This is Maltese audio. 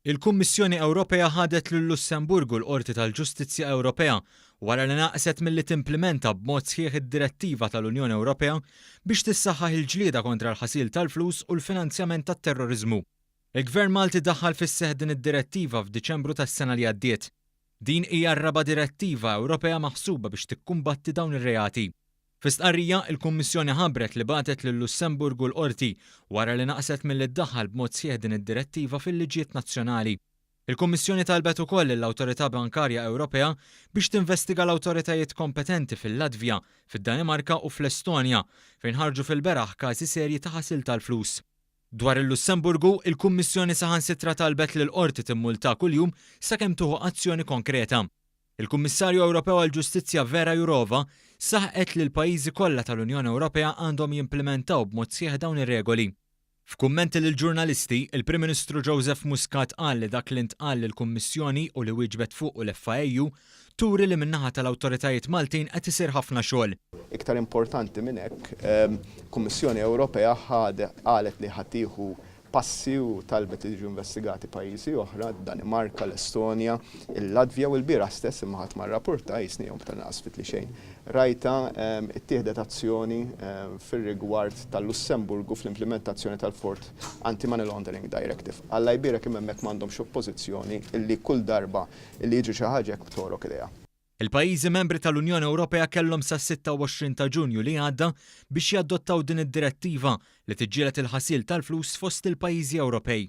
Il-Kummissjoni Ewropea ħadet lil-Lussemburgu l-Qorti tal-Ġustizzja Ewropea wara li naqset milli timplimenta b'mod sħiħ id-direttiva tal-Unjoni Ewropea biex tissaħħaħ il-ġlieda kontra l-ħasil tal-flus u l-finanzjament tat-terroriżmu. Il-Gvern Malti daħħal fis-seħħ din id-direttiva f'Diċembru tas-sena li għaddiet. Din hija r-raba' direttiva Ewropea maħsuba biex tikkumbatti dawn ir-reati. Fi stqarrija, il-Kummissjoni ħabbret li bagħtet lil-Lussemburgu l-Qorti wara li naqset milli ddaħħal b'mod sħiħ din id-direttiva fil-liġijiet nazzjonali. Il-Kummissjoni talbet ukoll lill-Awtorità Bankarja Ewropea biex tinvestiga l-awtoritajiet kompetenti fil-Latvja, fid-Danimarka u fl-Estonja fejn ħarġu fil-beraħ każi serji ta' ħasil tal-flus. Dwar il-Lussemburgu, il-Kummissjoni saħansitra talbet lill-Qorti timmultha kuljum sakemm tieħu azzjoni konkreta. Il-Kummissarju Ewropew għall-Ġustizzja Vera Jourova saħqet li l-pajjiżi kollha tal-Unjoni Ewropea għandhom jimplimentaw b'mod sħiħ dawn ir-regoli. F'kummenti lill-ġurnalisti, il-Prim Ministru Joseph Muscat qal li dak li ntqal lill-Kummissjoni u li wieġbet fuqu l-FIAU turi li min-naħa tal-awtoritajiet Maltin qed isir ħafna xogħol. Iktar importanti minn hekk, Kummissjoni Ewropea qalet li ħa tieħu passi u talbet li jiġu investigati pajjiżi oħra, d-Danimarka, l-Estonja, il-Latvja u l-bieraħ stess, imma ħadd ma rrapporta, jisni jom tal-inqas ftit li xejn rajta, ittieħdet azzjoni fir-rigward tal-Lussemburgu fl-implementazzjoni tal-Fourth Anti-Money Laundering Directive. Alla jbierek, imma hemmhekk m'għandhomx oppożizzjoni illi kull darba illi jiġri xi ħaġa hekk b'torok idejha. Il-pajjiżi membri tal-Unjoni Ewropea kellhom sas-26 ta' Ġunju li għadda biex jadottaw din id-direttiva li tiġġieled il-ħasil tal-flus fost il-pajjiżi Ewropej.